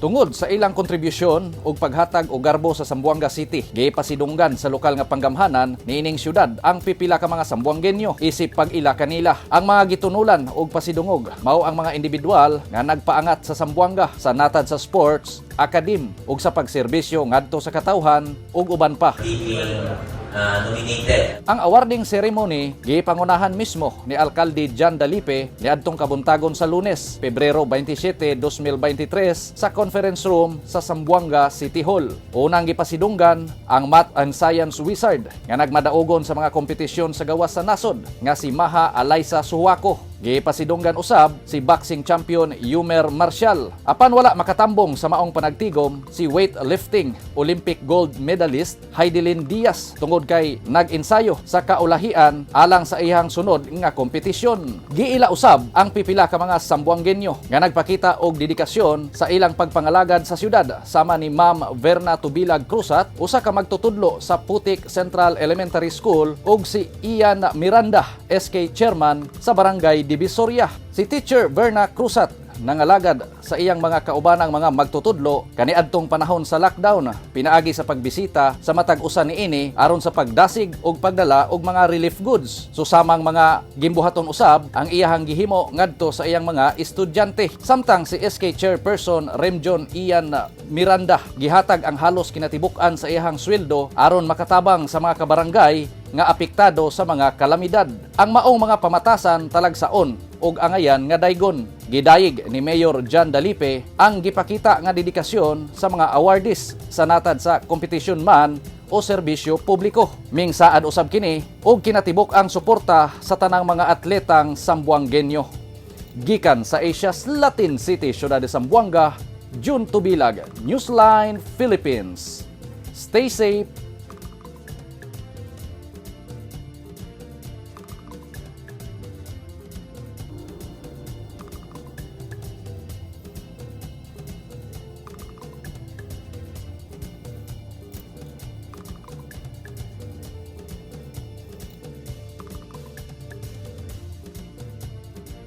Tungod sa ilang kontribusyon ug paghatag og garbo sa Zamboanga City, gipasidunggan sa lokal nga panggamhanan niining syudad ang pipila ka mga Zamboangueño isip pag-ila kanila. Ang mga gitunulan og pasidungog mao ang mga individual nga nagpaangat sa Zamboanga sa natad sa sports, akadim ug sa pagserbisyo ngadto sa katawhan ug uban pa. Being nominated. Ang awarding ceremony gipangunahan mismo ni Alkalde John Dalipe niadtong kabuntagon sa Lunes, Pebrero 27, 2023 sa conference room sa Zamboanga City Hall. Unang gipasidunggan ang Math and Science Wizard nga nagmadaugon sa mga kompetisyon sa gawas sa nasod nga si Maha Alaysa Suwako. Gipasidunggan usab si boxing champion Yumer Marcial. Apan wala makatambong sa maong panagtigom si weightlifting Olympic gold medalist Hidilyn Diaz tungod kay nag-ensayo sa kaulahian alang sa iyang sunod nga kompetisyon. Giila usab ang pipila ka mga Sambuangueño nga nagpakita og dedikasyon sa ilang pagpangalagad sa syudad, sama ni Ma'am Verna Tubilag Cruzat, usa ka magtutudlo sa Putik Central Elementary School, ug si Ian Miranda, SK Chairman sa Barangay Divisoria. Si Teacher Verna Cruzat nangalagad sa iyang mga kaubanang mga magtutudlo kaniadtong panahon sa lockdown pinaagi sa pagbisita sa matag usa niini aron sa pagdasig ug pagdala og mga relief goods. Susamang mga gimbuhaton usab ang iyahang gihimo ngadto sa iyang mga estudyante. Samtang si SK Chairperson Remjon Ian Miranda, gihatag ang halos kinatibuk-an sa iyahang sweldo aron makatabang sa mga kabarangay nga apektado sa mga kalamidad. Ang maong mga pamatasan talagsaon ug angayan nga daygon. Gidayeg ni Mayor John Dalipe ang gipakita nga dedikasyon sa mga awardees sa natad sa kompetisyon man o serbisyo publiko. Mingsaad usab kini og kinatibuk ang suporta sa tanang mga atletang Sambuangueño. Gikan sa Asia's Latin City, Ciudad de Zamboanga, June Tubilag, Newsline Philippines. Stay safe.